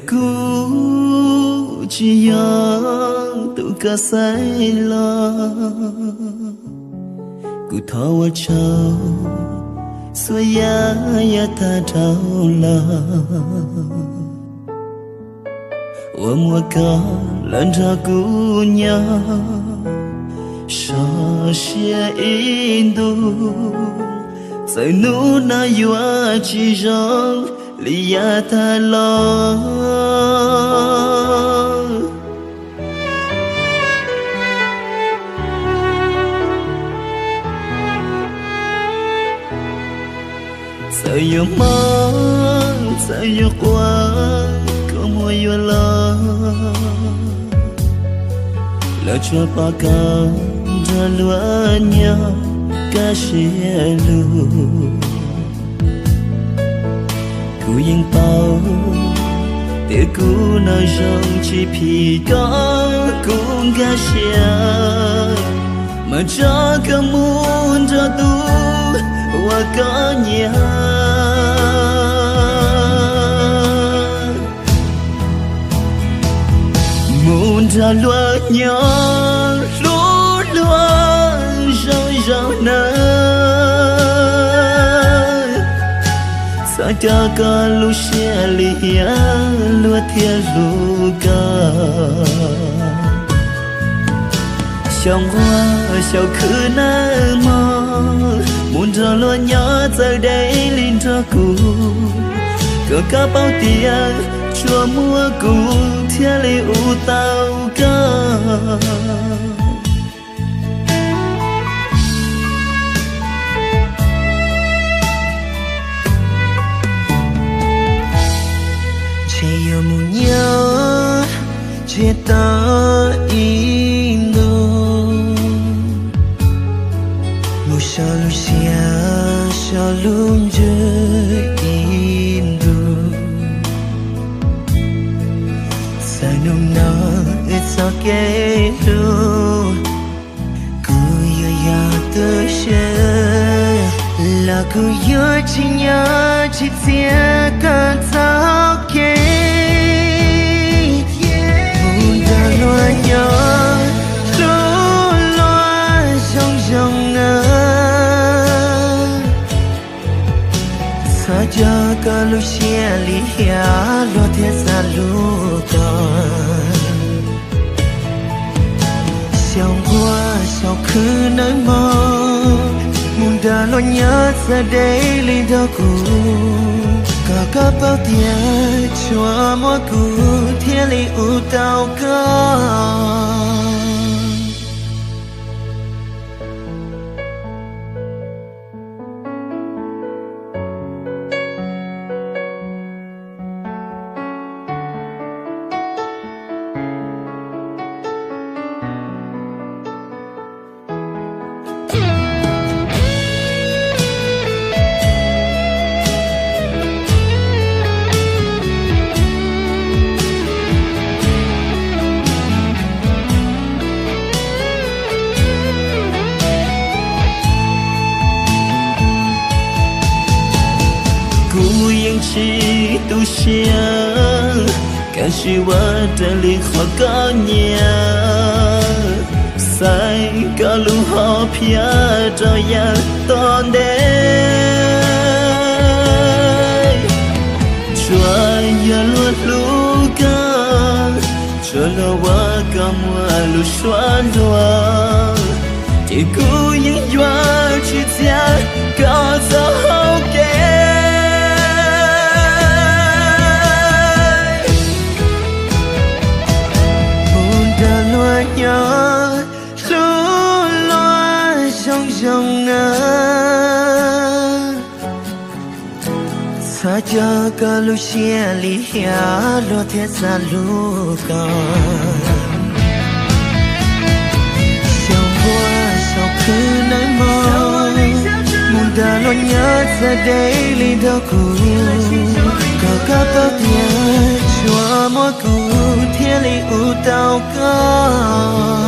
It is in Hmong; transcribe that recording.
Kuv tsis yog tus koj xaiv los, kuv thov ua tsaug xuas yam yav tag dhau los, uas muaj koj los nrog kuv nyob sov siab ib ntus. Txawm hnub no yuav tsis zoo li yav tag los, txawm yuav mob txawm yuav quaj, kua muag yuav los, lawv tsuas pom koj nrog luag nyob kaj siab lug. Kuv yeej paub tias kuv no zoo tsis phim koj, kuv nkag siab mas tso koj mus nrog tus uas koj nyiam, mus nrog luag nyob hlub luag zoo zoo nawb. Txhob coj koj lub siab lim hiam, luag thiaj hlub koj. Xyaum nquag xyaum khwv nawb mog, mus nrog luag nyob txawm deb li nrog kuv, kom koj paub tias tsuas muaj kuv thiaj li ua tau koj. Ntshe yuav mus nyob ntsiag to ib ntus, mus so lub siab so lub ntsws ib ntus. Txawm hnub no wb txoj kev hlub kuv yuav yog tu siab, los kuv yuav tsis nyob tsis txiav koj txoj kev mus nrog luag nyob hlub luag zoo zoo nawb. Txhob coj koj lub siab lim hiam, luag thiaj xav hlub koj. Xyaum nquag xyaum khwv nawb mog, mus nrog luag nyob txawm deb li nrog kuv, kom koj paub tias tsuas muaj kuv thiaj li ua tau koj. Kuv yeej tsis tu siab, kav tsij ua raws li qhov koj nyiam. Xaiv koj lub hom phiaj rau yav tom ntej. Tsuas yog luag hlub koj, tsuas luag ua koj muaj lus suav luag, ces kuv yeej yuav tsis txiav koj txoj hau kev. Mus nrog luag nyob hlub luag zoo zoo nawb. Txhob coj koj lub siab lim hiam, luag thiaj xav hlub koj. Xyaum nquag xyaum khwv nawb mog, mus nrog luag nyob txawm deb li nrog kuv, kom koj paub tias tsuas muaj kuv thiaj li ua tau koj.